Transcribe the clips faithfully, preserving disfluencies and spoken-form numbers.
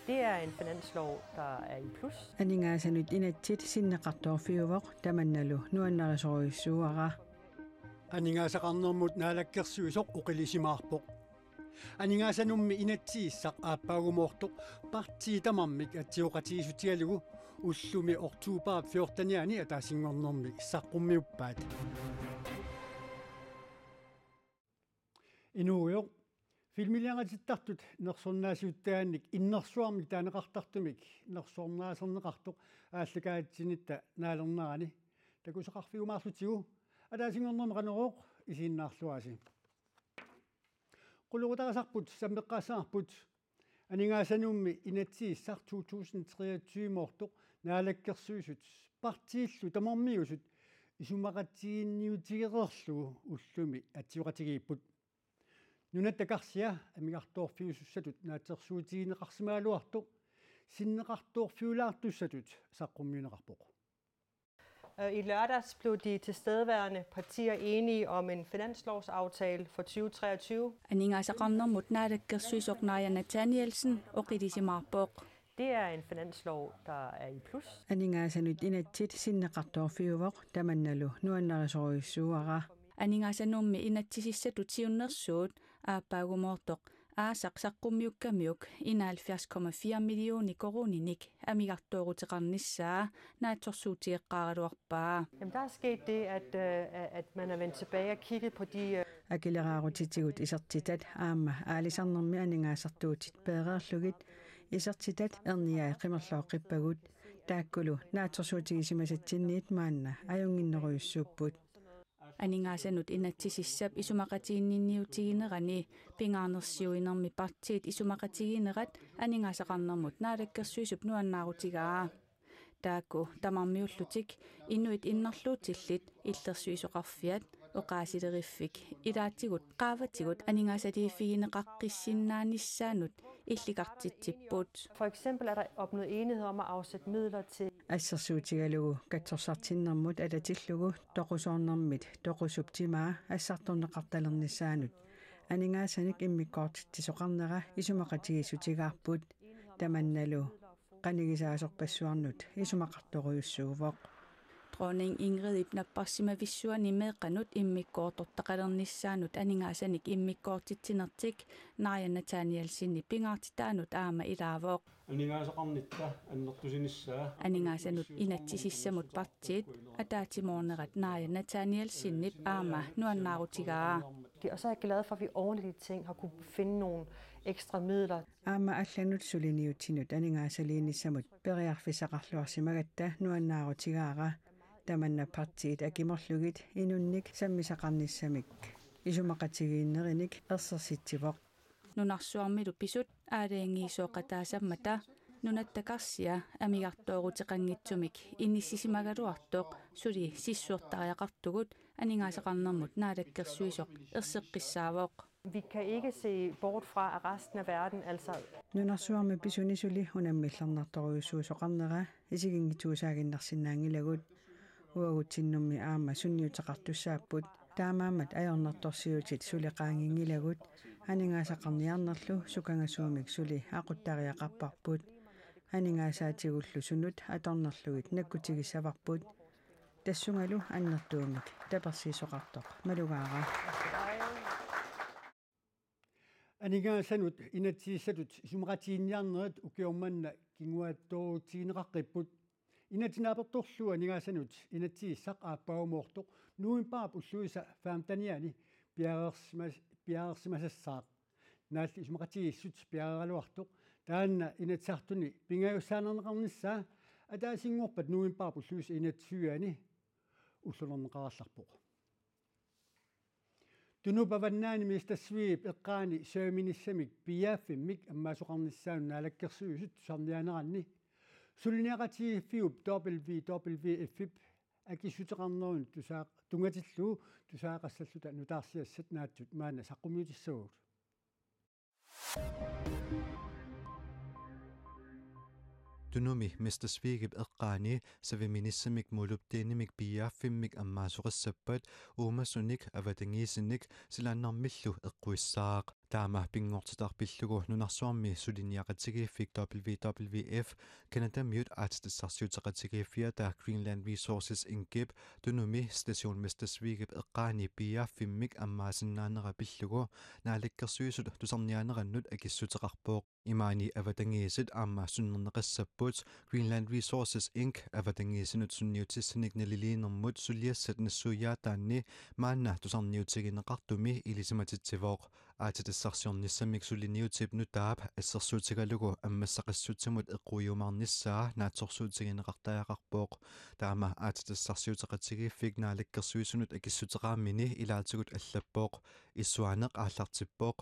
Det er en finanslov, der er i plus. Aningaasanut inatsit sinneqartoorfiuvoq, tamannalu nuannarisorujussuuara. Aningaasaqarnermut naalakkersuisoq oqilisimaarpoq. Aningaasanummi inatsisissaq aappaagumoortoq partii tamarmik atsioqatigiissutigalugu ullumi oktober fjortenianni ataasinngornermi saqqummiuppaat. Inuugujoq, filmiliaqatittartut nersornaasiuttagaannik innersuarmik taaneqartartumik nersornaaserneqartoq aallakaatitsinitta naalernerani takusaqarfiumaarlutigu ataasinngornermi Qanorooq isiginnaarluarisi. Qulequtarisarput sammeqqaassavarput. Aningaasanummi inatsisissaq to tusind treogtyve-moortoq naalakkersuisut partiillu tamarmiusut isumaqatigiinniutigereerlugu ullumi atsioqatigiipput. Nunatta karsia amigartoorfiusussatut naatsorsuutigineqarsimagaluartoq sinneqartoorfiulaartussatut saqqummiunneqarpoq. Øh, i lørdags blev de tilstedeværende partier enige om en finanslovsaftale for tyve treogtyve. Aningaasaqarnermut naalakkersuisoq Naaja Nathanielsen oqilisimaarpoq. Det er en finanslov, der er i plus. Aningaasanut inatsit sinneqartoorfiuvoq, tamannalu nuannarisorujussuuara. Aningaasanummi inatsisissatut siunnersuut aappaagumoortoq aasaq saqqummiukkamiuk enoghalvfjerds komma fire millioner koruuninik amigartooruteqarnissaa naatsorsuutigeqqaaraluarpaa. Jamen, der er sket det, at, øh, at man er vendt tilbage og kigget på de, øh, Akileraarutitigut isertitat aamma aalisarnermi aningaasartuutit peereerlugit isertitat erniai qimerlooqqippagut, taakkulu naatsorsuutigisimasatsinniit maanna ajunnginnerujussuupput. Aningaasanut inatsisissap isumaqatiginninniutiginerani pingaarnersiuinermi partiit isumaqatigiinnerat aningaasaqarnermut naalakkersuisup nuannaarutigaa. Taakku tamarmiullutik inuit innarluutillit, illersuisoqarfiat, oqaasileriffik ilaatigut qaavatigut aningaasaliiffigineqaqqissinnaanissaannut illikartitsipput. For eksempel er der opnået enighed om at afsætte midler til Assersuutigalugu katsorsartinnermut atatillugu toqusoornermit toqusup timaa assartorneqartalernissaanut aningaasanik immikkoortitsisoqarnera isumaqatigiissutigaarput, tamannalu qanigisaasorpassuarnut isumaqartorujussuuvoq. Dronning Ingridip napparsimavissuani meeqqanut immikkoortortaqalernissaanut aningaasanik immikkoortitsinertik Naaja Nathanielsenip pingaartitaanut aamma ilaavoq. Aningaasaqarnitta annertusinissaa. Aningaasanut inatsisissamut partiit ataatsimoornerat Naaja Nathanielsenip aamma nuannaarutigaa. Og så er jeg glad for, at vi oven i de ting har kunne finde nogle ekstra midler. Aamma allanut suliniutinut aningaasaliinissamut periarfissaqarluarsimagatta nuannaarutigaara, tamanna partiit akimorlugit inunnik sammisaqarnissamik isumaqatigiinnerinik ersersitsivoq. Nunarsuarmilu pisut aalajangiisooqataasammata nunatta karsia amigartooruteqanngitsumik inissisimagaluartoq suli sissuertariaqartugut aningaasaqarnermut naalakkersuisoq erseqqissaavoq. Vi kan ikke se bort fra, at resten af verden, altså Nunarsuarmi pisuni suli unammillernartorujussuusoqarnera isiginngitsuusaaginnarsinnaanngilagut. Uagutsinnummi aamma sunniuteqartussaapput. Taamaammat ajornartorsiutit suli qaanginngilagut. Aningaasaqarniarnerlu sukangasuumik suli aquttariaqarparput. Aningaasaatigullu sunut atornerlugit nakkutigissavarput. Tassungalu annertuumik tapersiisoqartoq malugaara. Aningaasanut inatsisissatut isumaqatiginninniarnerit ukioq manna kinguaattoorutsigineqaqqipput. Inatsit naapertorlugu aningaasanut inatsisissaq aappaagumoortoq novembarip ulluisa femtenianni piareersimas-, piareersimasassaaq. Naalli isumaqatigiissut piareeraluartoq taanna Inatsisartuni pingajussaaneqarnissaa ataasinngorpat novembarip ulluisa enogtyve-ani ullulerneqarallarpoq. Tunup avannaani Mister Sviip eqqaani servimissamik P F-immik ammaasoqarnissaanut naalakkersuisut tusarniaaneranni suliniaqatigiiffiup W W F-ip akissuteqarnerunut tusaa-, tunngatillugu tusagaqassalluta nutaarsiassat naatsut maanna saqqummiutissavagut. Tunumi Mister Sviip eqqaani servimissamik Molupdenimik P F-immik ammaasoqassappat uumasunik avatangiisinik silaannarmillu eqquissaaq. Taama pinngortitaq pillugu nunarsuarmi suliniaqatigiiffik W W F Canadamiut aatsitassarsiuteqatigiiffiata Greenland Resources Incip Tunumi Station Mestervigip eqqaani piiaaffimmik ammaasinnaanera pillugu Naalakkersuisut tusarniaanerannut akissuteqarpoq. Imaani avatangiisit aamma sunnerneqassapput Greenland Resources Inc avatangiisinut sunniutissanik naliliinermut suliassat nassuiaataanni maanna tusarniutigineqartumi ilisimatitsivoq. Aatsitassarsiornissamik suliniutip nutaap assersuutigalugu ammassaqassutsimut eqquiumaarnissaa naatsorsuutigineqartariaqarpoq. Taama aatsitassarsiuteqatigiiffik Naalakkersuisunut akissuteqaammini ilaatigut allappoq. Issuaaneq aallartippoq.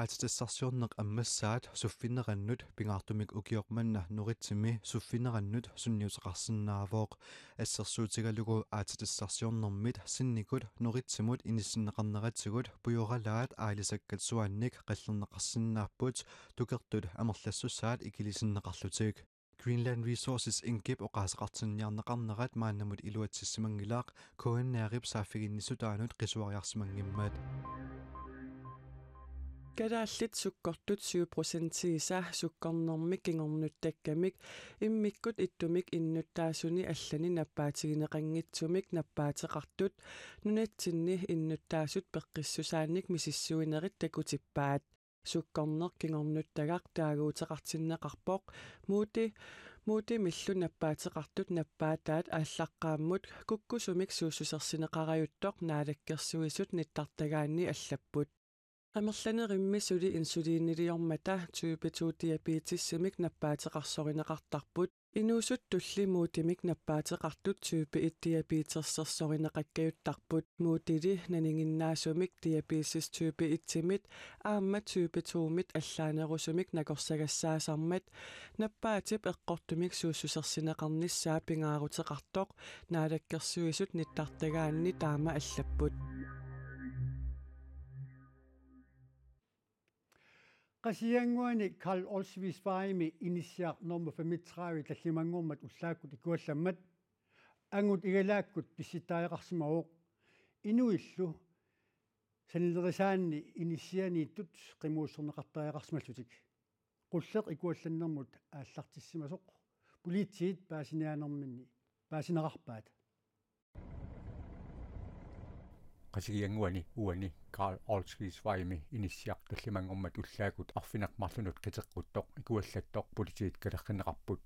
Aatsitassarsiorneq ammassaat suffinerannut pingaartumik ukioq manna Noritsimi suffinerannut sunniuteqarsinnaavoq. Assersuutigalugu aatsitassarsiornermit sinnikut Noritsimut inissinneqarneratigut pujoralaat aalisakkat suaannik qallerneqarsinnaapput tukertut amerlassusaat ikilisinneqarlutik. Greenland Resources Incip oqaaseqartinniarneqarnerat maannamut iluatsissimanngilaq, K N R-ip saaffiginnissutaanut qisuariarsimanngimmat. Kalaallit sukkortut syv procentiisa sukkornermik kingornuttakkamik immikkut ittumik innuttaasuni allani nappaatigineqanngitsumik nappaateqartut nunatsinni innuttaasut peqqissusaannik misissuinerit takutippaat. Sukkorneq kingornuttagaq taaguuteqartinneqarpoq. Moody, Moodymillu nappaateqartut nappaataat aallaqqaammut kukkusumik suussusersineqarajuttoq Naalakkersuisut nittartagaanni allapput. Amerlanerimmi suli insuliniliormata type to diabetesimik nappaateqarsorineqartarput. Inuusuttulli Moodymik nappaateqartut type et diabetesersorneqakkajuttarput. Moodyli naninginnaasumik diabetes type etimit aamma type to-mit allaanerusumik nakorsagassaasarmat nappaatip eqqortumik suussusersineqarnissaa pingaaruteqartoq Naalakkersuisut nittartagaanni taama allapput. Qasigiannguani Karl Olsvig Vejimi inissiaq nummer femogtredive tallimanngormat ullaakkut ikuallammat angut igalaakkut pissittariaqarsimavoq. Inuillu sanilerisaanni inissianiittut qimuussorneqartariaqarsimallutik. Qulleq ikuallannermut aallartissimasoq politiit paasiniaanerminni paasineqarpaat. Qasigiannguani uani Karl Olsvig Vejimi inissiaq tallimanngormat ullaakkut arfineq-marlunut qiteqquttoq ikuallattoq politiit kalerrinneqarput.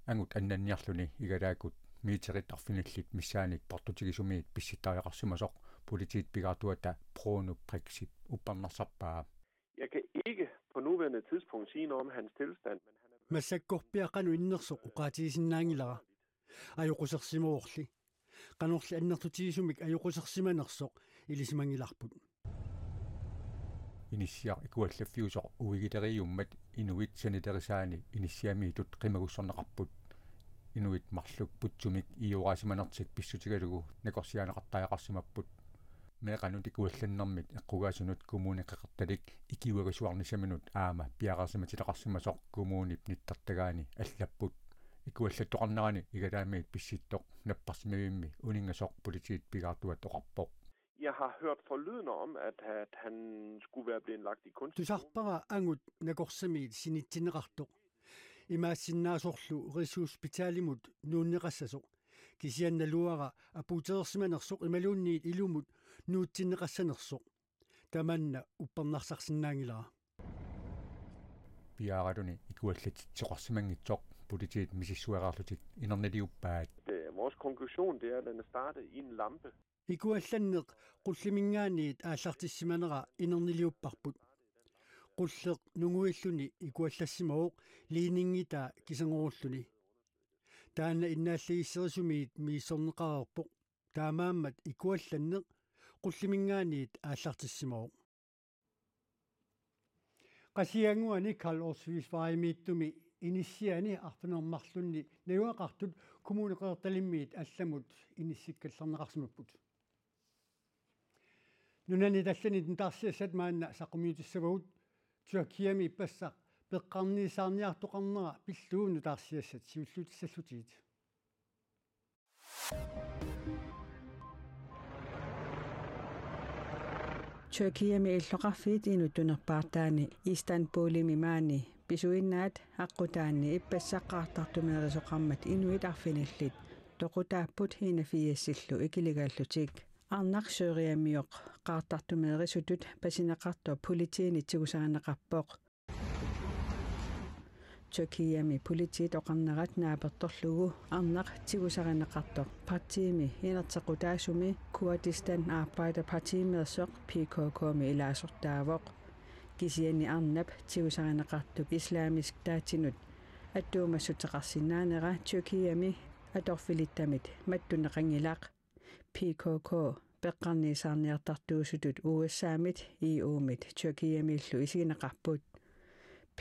Angut annanniarluni igalaakkut meterit arfinillit missaannik portutigisumiit pissittariaqarsimasoq politiit pigaartuata Bruno Brixip uppernarsarpaa. Jeg kan ikke på nuværende tidspunkt sige noget om hans tilstand, men han er... Massakkorpiaq qanoq innersoq oqaatigisinnaanngilara. Ajoqusersimavorli. Qanorli annertutigisumik ajoqusersimanersoq ilisimanngilarput. Inissiaq ikuallaffiusoq uigileriummat inuit sanilerisaanni inissiamiittut qimagussorneqarput. Inuit marluk putsumik ioraasimanertik pissutigalugu nakorsiaaneqartariaqarsimapput. Meeqqanut ikuallannermit eqqugaasunut Kommune Qeqertalik ikiuagasuarnissaminut aamma piareersimatileqarsimasoq kommunip nittartagaani allapput. Ikuallattoqarnerani igalaamiit pissittoq napparsimavimmi uninngasoq politiit pigaartuata oqarpoq. Jeg har hørt forlydender om, at, at han skulle være blevet lagt i kunstig... Tusarpara angut nakorsamiit sinitsinneqartoq. Imaassinnaasorlu Rigshospitalimut nuunneqassasoq. Kisianni naluara apuutereersimanersoq imaluunniit ilumut nuutsinneqassanersoq. Tamanna uppernarsarsinnaanngilara. Piaaraluni ikuallatitsisoqarsimanngitsoq politiit misissuereerlutik inerniliuppaat. Det, vores konklusion, det er, at den er startet i en lampe. Ikuallanneq qulliminngaanniit aallartissimanera inerniliupparput. Qulleq nunguilluni ikuallassimavoq ledningitaa kisangorulluni. Taanna innaallagisserisumiit misissorneqareerpoq. Taamaammat ikuallanneq qulliminngaanniit aallartissimavoq. Qasigiannguani Karl Olsvig Vejimiittumi inissiani arfineq-marlunni najugaqartut Kommune Qeqertalimmiit allamut inissikkallarneqarsimapput. Nunanit allanit nutaarsiassat maanna saqqummiutissavagut. Tyrkiami ippassaq peqqarniisaarniartoqarnera pillugu nutaarsiassat siulliutissallutigit. Tyrkiami illoqarfiit inuttunerpaartaani Istanbulimi maani pisuinnaat aqqutaani ippassaq qaartartumeerisoqarmat inuit arfinillit toqutaapput enogfirsillu ikiligaallutik. Arnaq Syyriamioq qaartartumeerisutut pasineqartoq politiinit tigusarineqarpoq. Tyrkiami politiit oqarnerat naapertorlugu arnaq tigusarineqartoq partiimi inerteqqutaasumi Kurdistan Arbejderpartiimeersoq P K K-mi ilaasortaavoq. Kisianni arnap tigusarineqartup Islamisk Statinut attuumassuteqarsinnaanera Tyrkiami atorfilittamit mattuneqanngilaq. P K K peqqarniisaarniartartuusutut U S A-mit, E U-mit Tyrkiamiillu isigineqarput.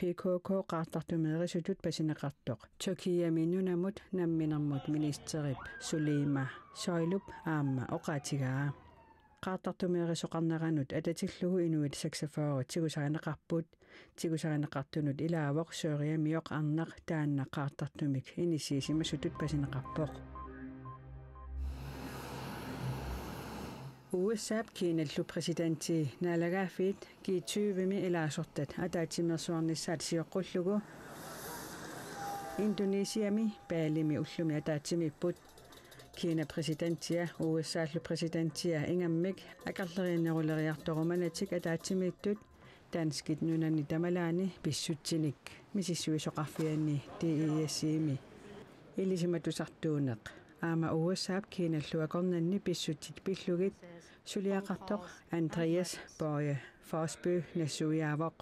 P K K qaartartumeerisutut pasineqartoq Tyrkiami nunamut namminermut ministerip Suleyman Soylup aamma oqaatigaa. Qaartartumeerisoqarneranut atatillugu inuit seksogfyrre tigusarineqarput. Tigusarineqartunut ilaavoq Syyriamioq arnaq, taanna qaartartumik inissiisimasutut pasineqarpoq. U S A-p Kinallu præsidenti naalagaaffiit G tyve-mi ilaasortat ataatsimeersuarnissaat sioqqullugu Indonesiami Balimi ullumi ataatsimiipput. Kina præsidentia U S A-llu præsidentia ingammik akerleriinneruleriartorumanatik ataatsimiittut danskit nunanni tamalaani pissutsinik misissuisoqarfianni D I S-imi ilisimatusartuuneq aamma U S A-p Kinallu akornanni pissutsit pillugit suliaqartoq Andreas Borge Forsby nassuiaavoq.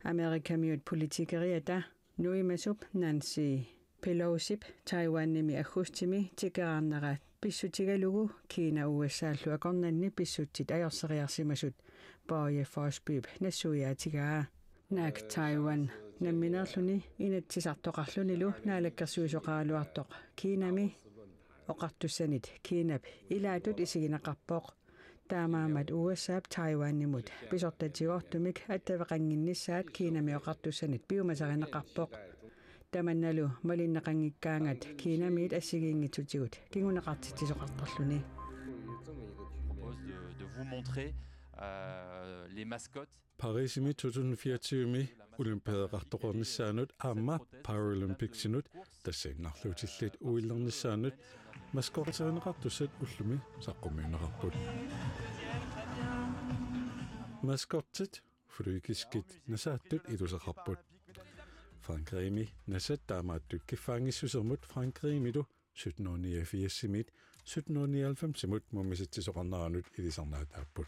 Amerikamiut politikeriata nuimasup Nancy Pelosip Taiwanimi aggustimi tikeraarnera pissutigalugu Kina U S A-llu akornanni pissutsit ajorseriarsimasut Borge Forsbyp nassuiaatigaa. Naak Taiwan nammineerluni inatsisartoqarlunilu naalakkersuisoqaraluartoq Kinami oqartussanit Kinap ilaatut isigineqarpoq. Taamaammat U S A-p Taiwanimut pisortatigoortumik attaveqannginnissaat Kinami oqartussanit piumasarineqarpoq. Tamannalu malinneqanngikkaangat Kinamiit assigiinngitsutigut kinguneqartitsisoqartarluni. Propose de, de vous montrer, euh, les mascottes. Parisimi to tusind fireogtyve-mi olympiadeqartoqarnissaanut aamma Paralympicsinut tassanngaarlutillit uillernissaannut mascotterineqartussat ullumi saqqummiunneqarput. Mascottit flygiskit nasaattut iluseqarput. Frankrigimi nasat taamaattut kiffaanngissusermut Frankrigimilu sytten hundrede niogfirsimiit sytten hundrede nioghalvfemsimut mummisitsisoqarneranut ilisarnaataapput.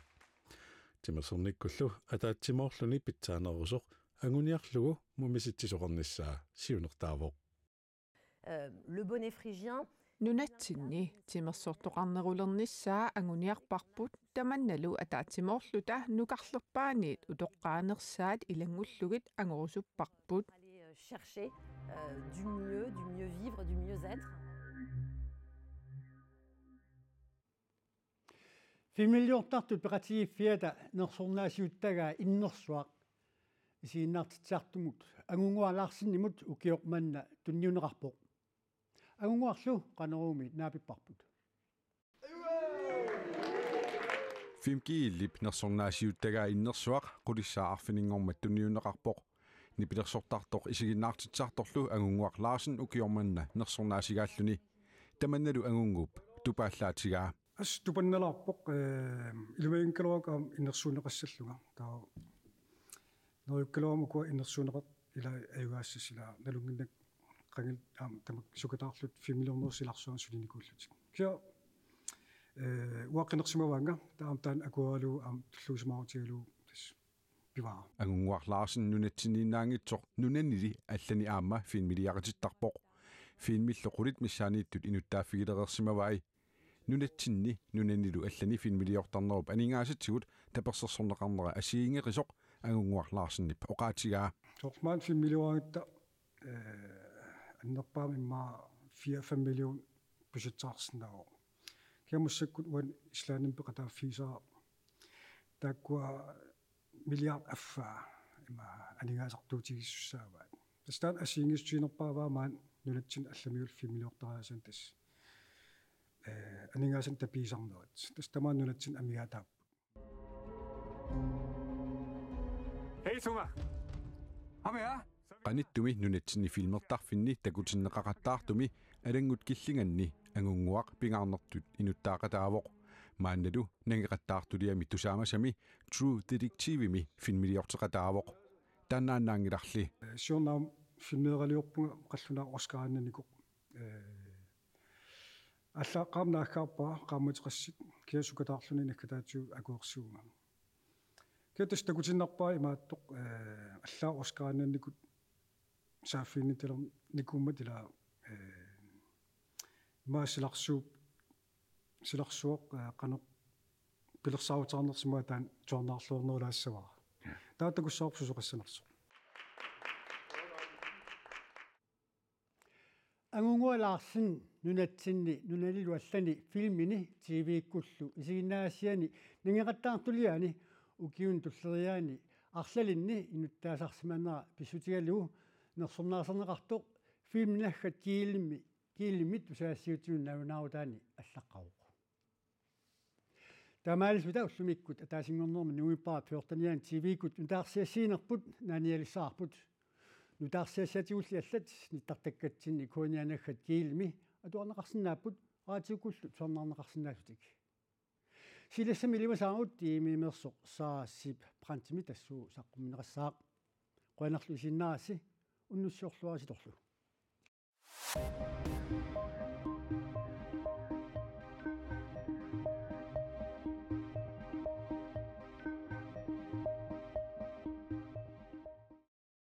Timersornikkullu ataatsimoorluni pitsaanerusoq anguniarlugu mummisitsisoqarnissaa siunertaavoq. Euh, le bonnet phrygien. Nunatsinni timersortoqarnerulernissaa anguniarparput, tamannalu ataatsimoorluta nukarlerpaaniit utoqqaanersaat ilanngullugit angorusupparput. Aller, euh, chercher, euh, du mieux, du mieux vivre, du mieux-être. Filmiliortartut peqatigiiffiata nersornaasiuttagaa Innersuaq isiginnaartitsisartumut Angunnguaq Larsenimut ukioq manna tunniunneqarpoq. Angunnguarlu Qanoroomi naapipparput. Fem G-ip nersornaasiuttagaa Innersuaq qulissaa arfininngormat tunniunneqarpoq. Nipilersortartoq isiginnaartitsisartorlu Angunnguaq Larsen ukioq manna nersornaasigalluni. Tamannalu Angunnguup tupaallaatigaa. Assut tupannalaarpoq, eh, ilimaginngikkaluarukku aamma innersuunneqassallunga. Taava neriukkaluarama ukua innersuunneqartut ilai ajugaassassat, ilaa nalunnginnakku qangali aamma tamakku sukataarlutik filmiliornerup silarsuanut sulinikuullutik. Kisianni, eh, uanga qinersimavaannga, taava aamma taanna akueralugu aamma tulluusimaarutigalugu tassa pivara. Angunnguaq Larsen nunatsinniinnaanngitsoq nunanili allani aamma filmiliaqatittarpoq. Filmillu qulit missaanniittut inuttaaffigilereersimavai. Nunatsinni nunanilu allani filmiliortarnerup aningaasatigut tapersersorneqarnera assigiinngeqisoq Angunnguaq Larsenip oqaatigaa. Soorlu maani filmilioragatta, eh, annerpaamik immaqa fire fem million budgetseqarsinnaavoq. Kisianni massakkut uani Islandimi peqataaffigisara taakkua milliard affaa ima aningaasartuutigisussaavaat. Tassa taanna assigiinngissutiginiarpara maani nunatsinni allamiullu filmiliortariaaseq tassa, eh, aningaasanik tapiisarnerat. Tassa tamaani nunatsinni amigaataapput. Hej Suma. Ham her. Qanittumi nunatsinni filmertarfinni takutinneqaqattaartumi Alanngut Killinganni Angunnguaq pingaarnertut inuttaaqataavoq. Maannalu nangeqattaartuliami tusaamasami True Detective-imi filmiliorteqataavoq. Taannaannaanngilarli. Siorna aamma filmeeraliorpunga qallunaaq Oscarinnanikoq. Ee, allaat qaammat naaggaarpara qaammateqassit kia sukataarluni naggataatigut akuersivunga. Kia tassa takutiinnarpara imaattoq, ee, allaat Oscarinnannikut saaffiginnittalereernikuummat ilaa, ee, imaak silarsuup, silarsuaq, ee, qanoq pilersaaruteqarnersoq imaak taanna tusarnaarluarnerulaassavara. Taava takussavarput susoqassanersoq. Angunnguaq Larsen nunatsinni nunanilu allani filmini T V-kkullu isiginnaagassiani nangeqattaartuliaani ukiuni tulleriiaani arlalinni inuttaasarsimanera pissutigalugu nersornaaserneqartoq Filmnaggat Kielimi, Kielimi tusagassiuutinut nalunaarutaani allaqqavoq. Taamaalilluta ullumikkut ataasinngornermi novembarip fjortenianni T V-kkut nutaarsiassiinerput naanialissavarput. Nutaarsiassaatigulli allat nittartakkatsinni K N R naggat Kielimi atuarneqarsinnaapput, raatiukkullu tusarnaarneqarsinnaassutik. Silassami ilimasaarut T V-meersoq Sara Zeeb Brandtimi tassuuna saqqummiunneqassaaq. Qujanarlu isiginnaarassi, unnussiorluarisitorlu.